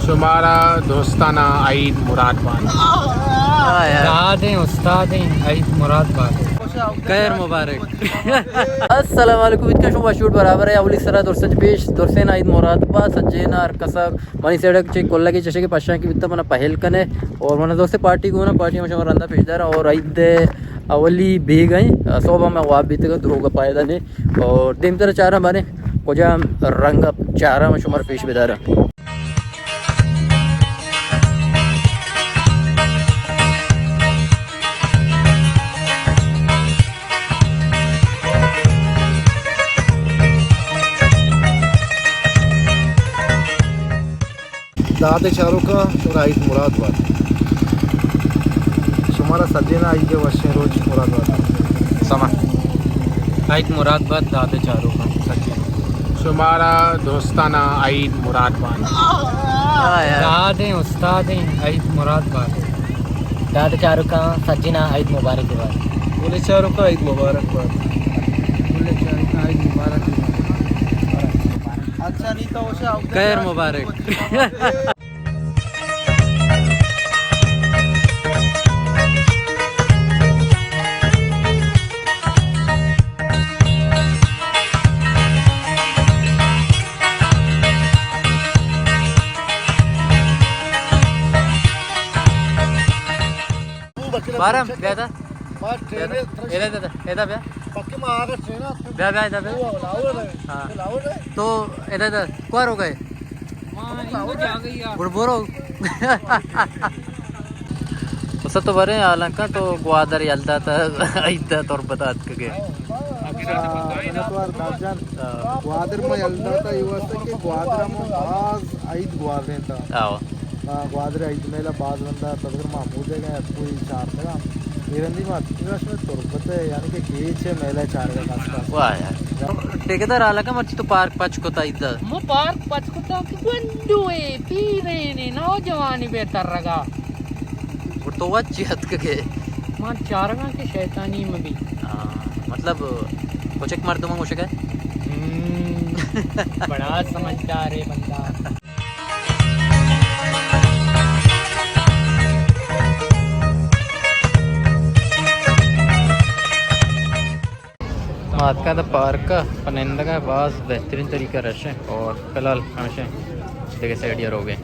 شمارا دوستانہ عید مراد بات۔ دادیں استادیں عید مراد بات۔ خیر مبارک۔ السلام علیکم، اتکا شما شوٹ برابر ہے، اولی سرا درسن پیش، درسین عید مراد بات، سجین ہر کسا منی سیڑک چے کلگی چشے کے پشان کی بیتا منا پہل کنے، اور منا دوست پارٹی کو نا، پارٹی ہم شما رندا پیش دار، اور عید اولی بیگ ہیں، صبح میں واب بیتگا دروگا پائدہ نے، اور دیم تر چارا بارے کجا رنگ چارا میں شمار پیش بدارا۔ داد چاروکاں شمارا عید مراد بات۔ شمارا سجینا عید وشیں روچ مراد بات۔ سما۔ عید مراد بات داد چاروکاں سجینا۔ شمارا دوستانہ عید مراد بات۔ دادیں استادیں عید مراد بات۔ داد چاروکاں سجینا عید مبارک بات۔ گل چاروکاں عید مبارک بات۔ گل چاروکاں عید مبارک بات۔ اچھا، نہیں تو خیر مبارک۔ بارم، بیا دا۔ بیا دا۔ ادا، ادا، ادا بیا۔ بیا، بیا، ادا بیا۔ ہاں۔ تو ادا، ادا، کوار ہو گئے؟ گڑ برو۔ اسا تو برے حالانکہ تو گوادر یلدا تا عید تربت آتکگے۔ منتوار داد جان۔ ہاں۔ گوادر ما یلدا تا یہ واسطہ کہ گوادر ہم باز عید گوادریں تا۔ آو۔ ہاں، گوادر عید میلہ باز رندا تقریباً ما ہمو جگہ اتکو چارتگا۔ ایرندی ما اتکگا شمئے تربت ہے، یعنی کہ کیچ ہے میلہ چارگا خاص خاص۔ واہ یار۔ ٹھیکیدار حالانکہ مرچی تو پارک پچ کتا عید۔ مو پارک پچ کتا کہ گونڈوے، پیرینے، نوجوانے بے ترگا۔ گڑ تو وت چی اتکگے؟ من چارگاں کہ شیطانی مبی۔ ہاں، مطلب، کچک مردماں گوشگ ء؟ ہم، بڑا سمجھدار ہے بندہ۔ ما اتکا دا پارک ء پہ نندگ ء باز بہترین طریقہ رش ہے اور فی الحال ہمیشہ دیگہ سائیڈ یا روگے۔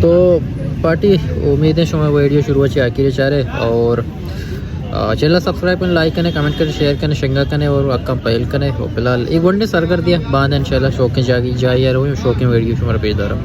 تو پارٹی، امید ہے شما ویڈیو شروع چہ آخر چارے اور، آ، چینل سبسکرائب کنے، لائک کنے، کمنٹ کنے، شیئر کنے، شنگا کنے اور اکم پہل کنے۔ اور فی الحال ایک گھنٹے سرگردی ہے، بعد انشاءاللہ شوقیں جاگی جائی ہے، شوقیں ویڈیو شمارا پیش دارم۔